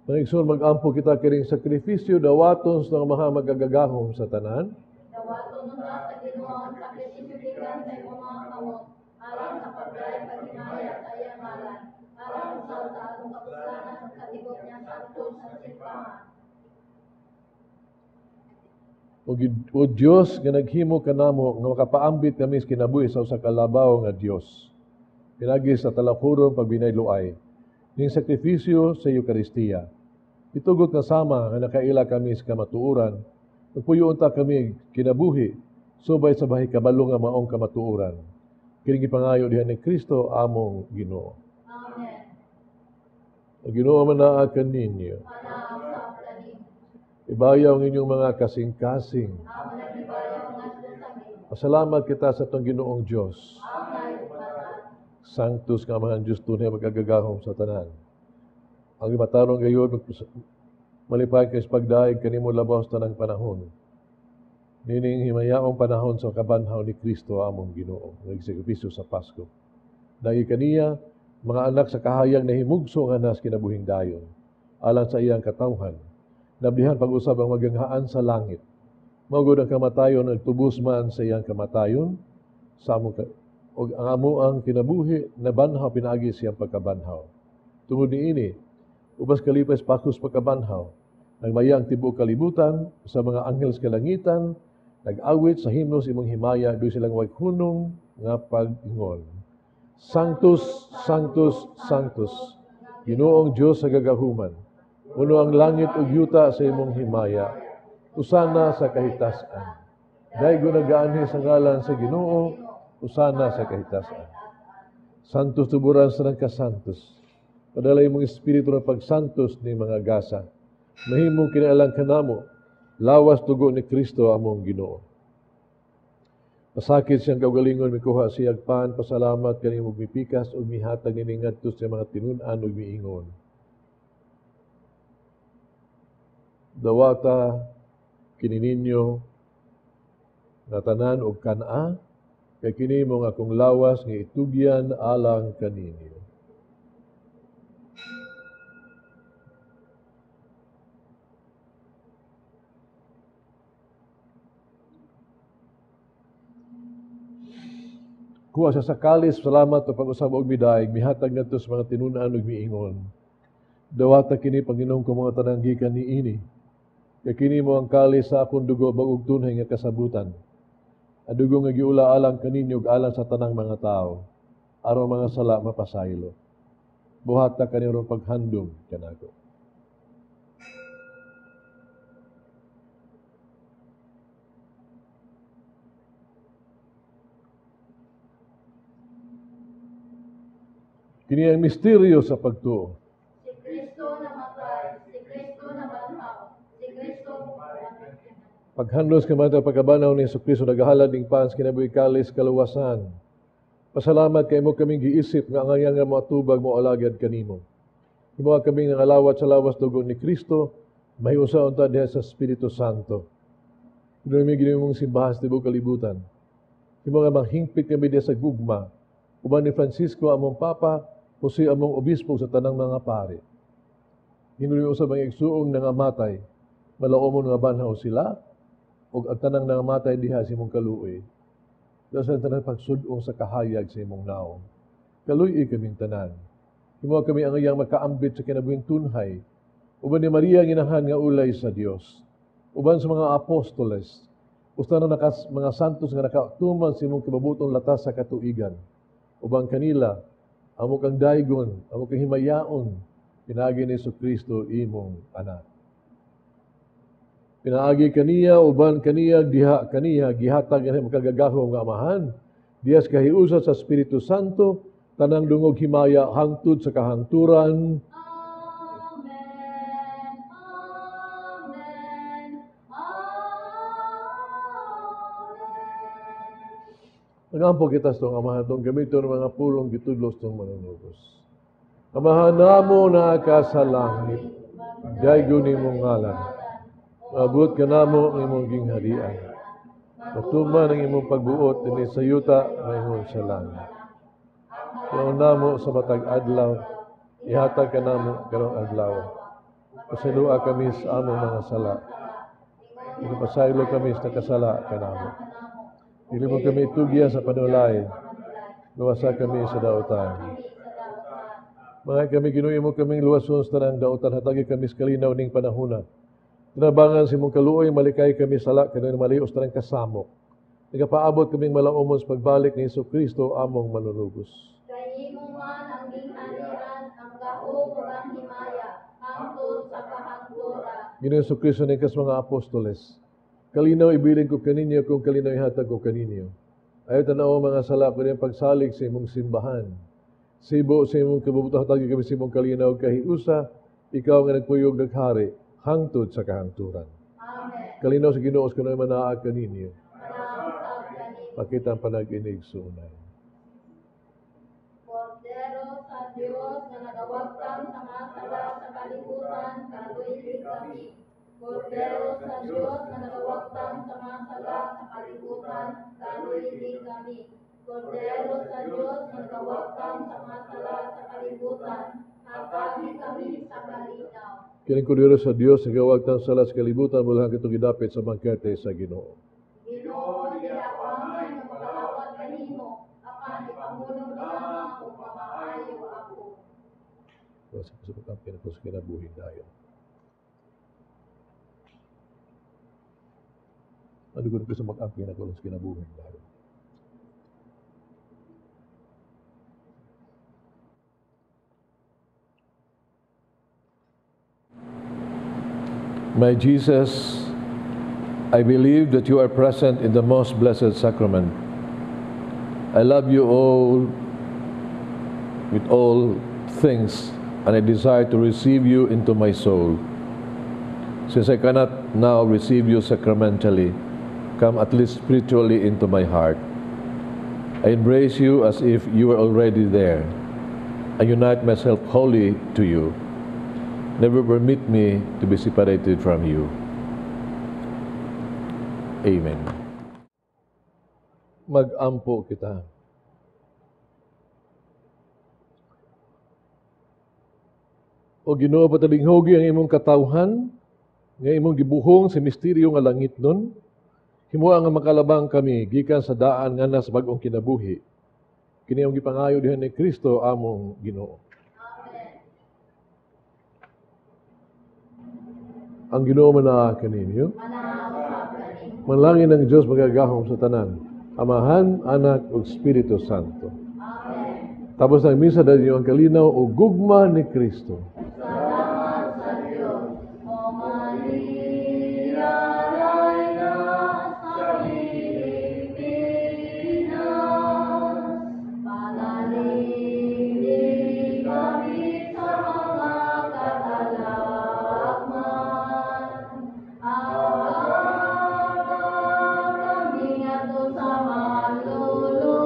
Pangigsoon, mag-ampo kita kining sakripisyo, dawaton sa mga magagagahom sa tanan. Dawaton unta sa Ginoo ang sakripisyo gikan sa imong mga kamot, alang sa pagdayeg paghimaya sa iyang ngalan, alang usab sa atong kapuslanan ug sa tibuok niya santos nga simbahan. O Dios nga naghimo kanamo nga makapaambit kami sa kinabuhi sa usa ka labaw nga Dios. Pinagi sa talakuron pagbinayloay ning sakripisyo sa Eukaristiya. Itugot nga sama nga nakaila kami sa kamatuoran, nagpuyo unta kami kinabuhi subay sa bahi kabalo nga maong kamatuoran. Kini gipangayo diha ni Kristo among Ginoo. Amen. Ang Ginoo man naa kaninyo. Ibayaw ang inyong mga kasing-kasing. Pasalamat kita sa itong Ginoong Diyos. Sanctus nga mga Diyos tunay magagagahom sa tanan. Ang imatarong gayon, malipay kay pagdaig kanimo labaw sa tanang panahon. Nining himayaong panahon sa kabanhaw ni Kristo among Ginoo, nagsakripisyo sa Pasko. Dahil kaniya, mga anak sa kahayag na himugso nga nas kinabuhing dayon, alang sa iyang katawhan, nablihan pag-usab ang maganghaan sa langit. Maugod ang kamatayon, nagtubos man sa iyang kamatayon, sa among og ang amo ang kinabuhi, nabanhaw pinaagi siyang pagkabanhaw. Tungod niini, ubas kalipay sa pakus pagkabanhaw, nagmaya ang tibuok kalibutan sa mga anghel sa kalangitan, nag-awit sa himnos imong himaya, doon silang way hunong nga pag-ingon. Sanctus, Sanctus, Sanctus, Ginoong Dios sa gagahuman, puno ang langit ug yuta sa imong himaya, usana sa kahitasan. Daygo nagaanhi sa ngalan sa Ginoo, usana sa kahitasan. Santos tuburan sa nang kasantos, padala imong espiritu ng pagsantos ni mga gasa. Mahimong kinaalang kanamo, lawas dugo ni Kristo among Ginoo. Pasakit siyang kaugalingon, mikuha siyag pan, pasalamat kanimo mipikas ug mihatag nining ngadto sa mga tinun-an ug miingon. Dawata kini ninyo nga tanan og kan-a, kay kini mong akong lawas nga itugyan alang kaninyo. Kuha siya sa kalis, salamat o pag-usab og midaig, mihatag ngadto sa mga tinun-an ug miingon. Dawata kini Panginoon ko mga tanang gikan niini. Kay kini mo ang kalis sa akong dugo bag-ug tunhay nga kasabutan. Ang dugo nga giula alang kaninyo ug alang sa tanang mga tao, aron mga sala mapasaylo. Buhata kaniro paghandom kanako. Kini ang misteryo sa pagtuo. Si Kristo namatay, si Kristo nabanhaw, si Kristo Paghandlos kamatay pagkabanaw ni Hesukristo nagahalad ning pans kinabuhi kalis kaluwasan. Pasalamat kay imo kaming giisip nga ang nga moatubag mo alagad kanimo. Himo kaming nangalawat sa lawas dugo ni Kristo, mahiusa unta diha sa Espiritu Santo. Hinumi Ginoo mong simbahan sa tibuok kalibutan. Himo nga manghingpit kami diha sa gugma. Uban ni Francisco among Papa, Jose among Obispo sa tanang mga pare. Hinuli usab ang igsuong nangamatay, malaomon nga banhaw sila, ug ang tanang nangamatay diha sa imong kaluoy. Sa tanang pagsud-ong sa kahayag sa imong naong. Kaluoy kaming tanan. Himo kami ang iyang makaambit sa kinabuhing tunhay, Uban ni Maria ginahan nga ulay sa Dios. Uban sa mga apostoles, usta na mga santos nga nakatuman sa imong kibabuton latas sa katuigan. Uban kanila, amo kang daygon, amo kang himayaon, pinaagi ni Jesucristo imong anak. Pinaagi kaniya, uban kaniya, diha kaniya, gihatag ang makagagahom nga Amahan. Diyas kahiusa sa Espiritu Santo, tanang dungog himaya hangtod sa kahangturan. Amen. Amen. Amen. Nagampo kita sa itong Amahan, itong gamiton ng mga pulong gitudlos itong manunugos. Amahan namo na ka sa langit, daygon imong ngalan. Maabot ka namo ang imong gingharian. Matuman ang imong pagbuot dinhi sa yuta maingon sa langit. Kaon namo sa matag adlaw, ihatag ka namo karong adlaw. Pasayloa kami sa among mga sala. Ipasaylo kami sa nakasala kanamo. Dili mo kami itugyan sa panulay. Luwasa kami sa dautan. Mga kami, Ginoo mo kaming luwason sa tanang dautan, hatagi kami sa kalinaw ning panahona. Tinabangan sa imong kaluoy, malikay kami sala, kanang malios tanang kasamok. Nagapaabot kaming malaumon sa pagbalik ni Jesucristo among manunugos. Kay imo man ang gingharian, ang gahom ug ang himaya, hangtod sa kahangturan. Ginoo Jesucristo ni kas mga apostoles, kalinaw ibilin ko kaninyo kung kalinaw ihatag ko kaninyo. Ayaw tanaw mga sala ko niyang pagsalig sa imong simbahan. Sibo sa imong kabubutan, hatagi kami sa imong kalinaw kahiusa, ikaw nga nagpuyog naghari, hangtod sa kahangturan. Amen. Kalinaw sa Ginoo sa kanang manaag kaninyo. Pakita ang panag-inig sunay. Kordero sa Dios nga nagawagtang sa mga sala sa kalibutan, kaluoyi kami. Kordero sa Dios nga nagawagtang sa mga sala sa kalibutan, kaluoyi kami. Kordero sa Dios nga nagawagtang sa mga sala sa kalibutan, hatagi kami sa kalinaw. Kining kordero sa Dios nga nagawagtang sala sa kalibutan, mula kitong gidapit sa bangkete sa Ginoo. Ginoo, dili ako angay nga makalawat kanimo, apan ipamulong lamang ug mamaayo ako. Sa pagkampi na sa kinabuhi dayon. Ano ko sa mag-ampi na sa kinabuhi dayon. My Jesus, I believe that you are present in the most blessed sacrament. I love you all with all things, and I desire to receive you into my soul. Since I cannot now receive you sacramentally, come at least spiritually into my heart. I embrace you as if you were already there. I unite myself wholly to you. Never permit me to be separated from you. Amen. Mag-ampo kita. O Ginoo, patalinghugi ang imong katawhan, nga imong gibuhong sa misteryo nga langit nun. Himoa nga makalabang kami gikan sa daan nga nas bag-ong kinabuhi. Kini ang gipangayo diha ni Kristo among Ginoo. Ang Ginoo manaa kaninyo. Manlangin ang Dios magagahom sa tanan, Amahan, Anak ug Espiritu Santo. Amen. Tapos ang misa dahil ang kalinaw o gugma ni Kristo. Salamat sa Dios. O Maria, Reyna sa Pilipinas, panalangin kami sa mga katalakman. Kami ngadto sa maluluwas.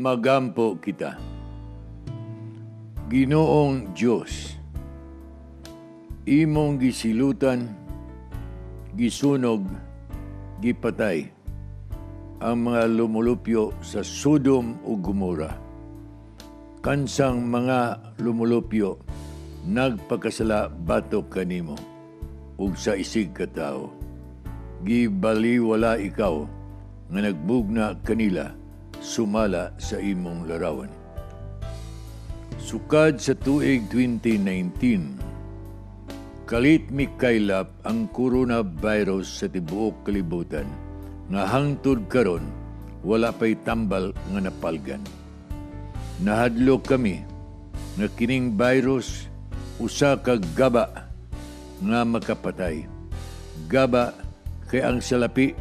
Magampo kita. Ginoong Dios, imong gisilutan, gisunog, gipatay ang mga lumulupyo sa Sodom ug Gomora. Kansang mga lumulupyo nagpakasala batok kanimo ug sa isig katawo. Gibaliwala ikaw nga nagbugna kanila sumala sa imong larawan. Sukad sa tuig 2019, kalit mikaylap ang coronavirus sa tibuok kalibutan nga hangtod karon wala pay tambal nga napalgan. Nahadlok kami nga kining virus usa ka gaba nga makapatay. Gaba kay ang salapi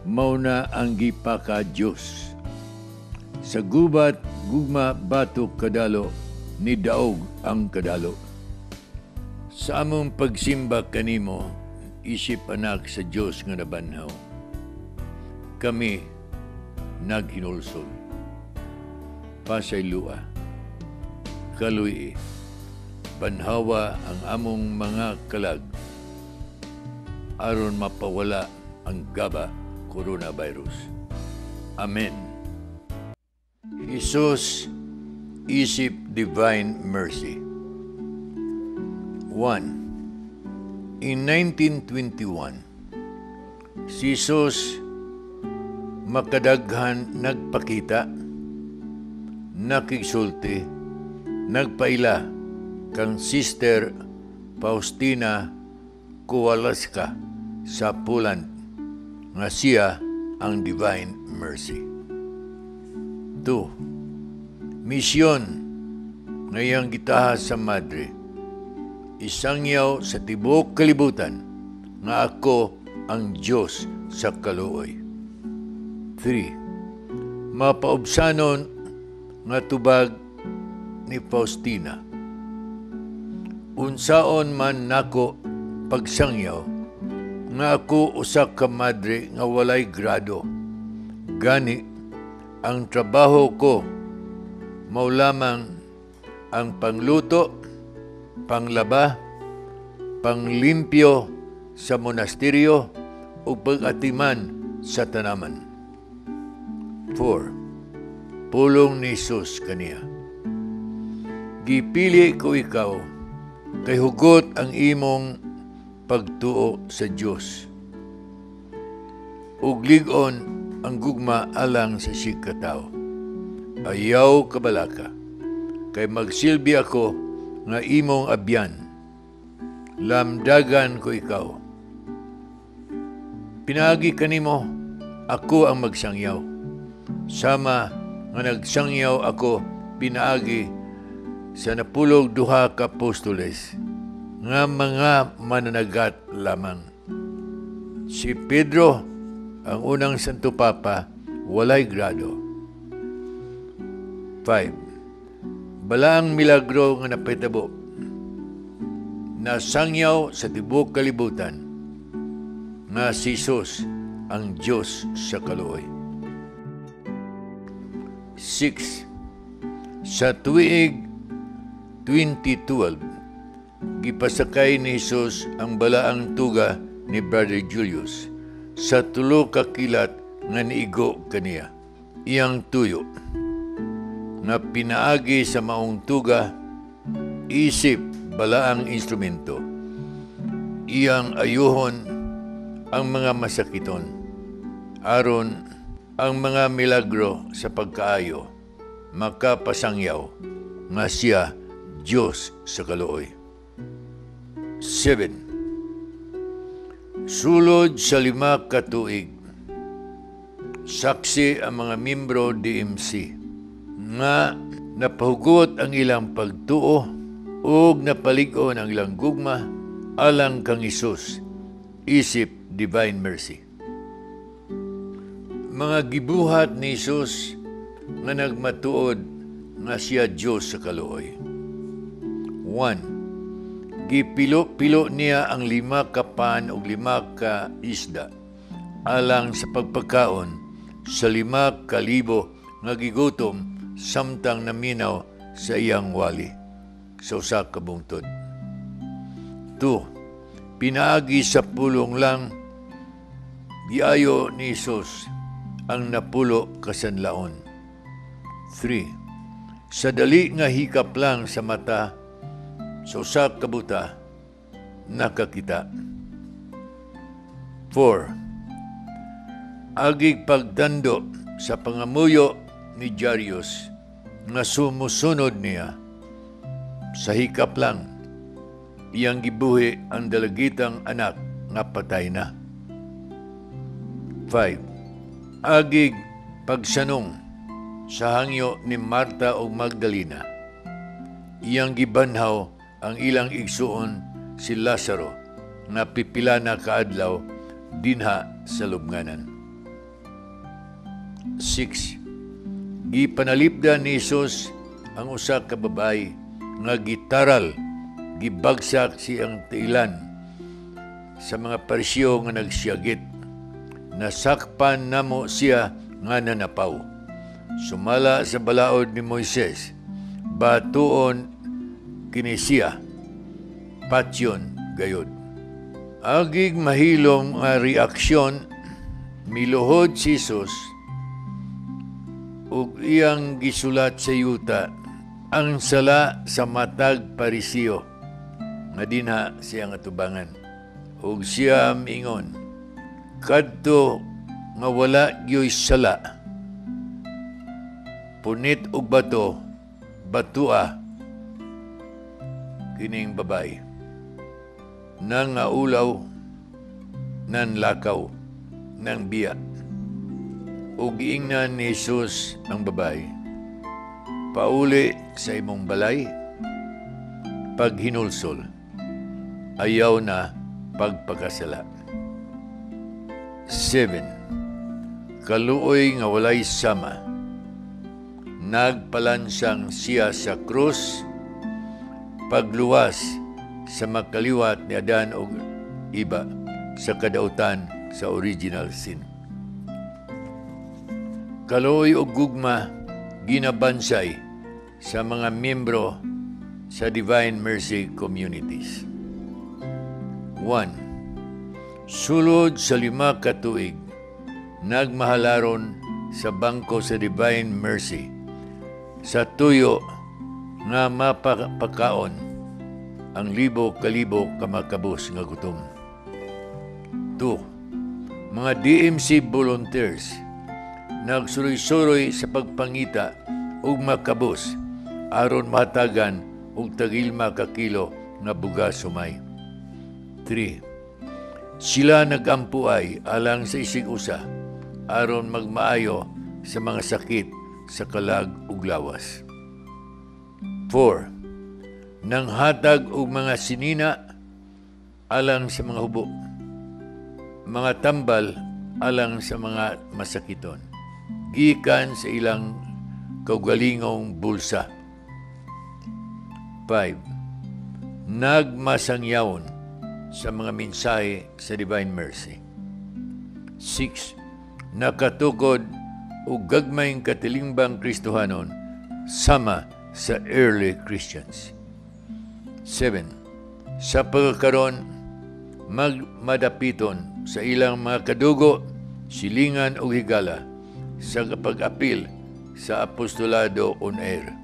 mao na ang gipaka Dios. Sa gubat gugma batok kadalo ni daog ang kadalo. Sa among pagsimba kanimo, isip anak sa Dios nga nabanhaw. Kami naghinulsol. Pasaylua, kaluy, banhawa ang among mga kalag aron mapawala ang gaba coronavirus. Amen. Jesus, isip Divine Mercy. 1. In 1921, si Jesus makadaghan nagpakita, nakigsulti, nagpaila kang Sister Faustina Kowalska sa Poland nga siya ang Divine Mercy. 2. Misyon nga iyang gitahas sa Madre, isangyaw sa tibuok kalibutan nga ako ang Dios sa kaluoy. 3. Mapaubsanon nga tubag ni Faustina. Unsaon man nako pagsangyaw nga ako usa ka madre nga walay grado. Gani ang trabaho ko mao lamang ang pangluto, panglaba, panglimpyo sa monasteryo ug pag-atiman sa tanaman. 4. Pulong ni Jesus kaniya. Gipili ko ikaw kay hugot ang imong pagtuo sa Dios. Ug lig-on ang gugma alang sa sikataw. Ayaw kabalaka, kay magsilbi ako nga imong abyan. Lamdagan ko ikaw. Pinaagi kanimo, ako ang magsangyaw. Sama nga nagsangyaw ako pinaagi sa 12 ka apostoles nga mga mananagat lamang. Si Pedro, ang unang Santo Papa, walay grado. 5. Balaang milagro nga napahitabo, nasangyaw sa tibuok kalibutan nga si Jesus ang Dios sa kaluoy. 6. Sa tuig 2012, gipasakay ni Jesus ang balaang tuga ni Brother Julius sa 3 ka kilat nga niigo kaniya. Iyang tuyo nga pinaagi sa maong tuga, isip balaang instrumento. Iyang ayuhon ang mga masakiton, aron ang mga milagro sa pagkaayo makapasangyaw nga siya Dios sa kaluoy. 7. Sulod sa 5 ka tuig, saksi ang mga membro DMC nga napahugot ang ilang pagtuo ug napalig-on ang ilang gugma alang kang Hesus, isip Divine Mercy. Mga gibuhat ni Hesus nga nagmatuod nga siya Dios sa kaluoy. 1. Gipilo-pilo niya ang 5 ka pan ug 5 ka isda alang sa pagpagkaon sa 5,000 nga gigutom samtang naminaw sa iyang wali sa usa ka bungtod. 2. Pinaagi sa pulong lang giayo ni Hesus ang 10 ka sanlaon. 3. Sa dali nga hikap lang sa mata sa usa ka buta nakakita. 4. Agig pagtando sa pangamuyo ni Jairus nga sumusunod niya, Sa hikap lang, iyang gibuhi ang dalagitang anak nga patay na. 5. Agig pagsanong sa hangyo ni Marta ug Magdalena, iyang gibanhaw ang ilang igsuon si Lazaro nga pipila na kaadlaw dinha sa lubnganan. 6. Gipanalipdan ni Hesus ang usa ka babayi nga gitaral, gibagsak siyang tiilan sa mga Pariseo nga nagsiyagit. Nasakpan namo siya nga nanapaw. Sumala sa balaod ni Moises, batuon kini siya, patyon gayod. Agig mahilom nga reaksyon, miluhod si Jesus ug iyang gisulat sa yuta ang sala sa matag Pariseo nga dinha siyang atubangan. Ug siya miingon, "Kadto nga wala gyoy sala, punit og bato, batua kining babae." Nang nga ulaw, nan lakaw, nang biya. Ug giingnan ni Jesus ang babae, "Pauli sa imong balay, paghinulsol, ayaw na pagpakasala." 7. Kaluoy nga walay sama. Nagpalansang siya sa krus, pagluwas sa makaliwat ni Adan og Eva sa kadautan sa original sin. Kaluoy og gugma ginabansay sa mga miyembro sa Divine Mercy Communities. 1. Sulod sa 5 ka tuig, nagmahalaron sa bangko sa Divine Mercy sa tuyo nga mapakaon ang libo kalibo ka makabos nga gutom. 2. Mga DMC volunteers nagsuroy-suroy sa pagpangita og makabos aron mahatagan og tagilma ka kilo nga bugas sumay. 3. Sila nagampuay alang sa isig usa aron magmaayo sa mga sakit sa kalag ug lawas. 4. Nanghatag og mga sinina alang sa mga hubo, mga tambal alang sa mga masakiton, gikan sa ilang kaugalingong bulsa. 5. Nagmasangyawon sa mga mensahe sa Divine Mercy. 6. Nakatukod og gagmayng katilingbang Kristohanon sama sa early Christians. 7. Sa pagkakaron, magmadapiton sa ilang mga kadugo, silingan o higala sa pag-apil sa apostolado on air.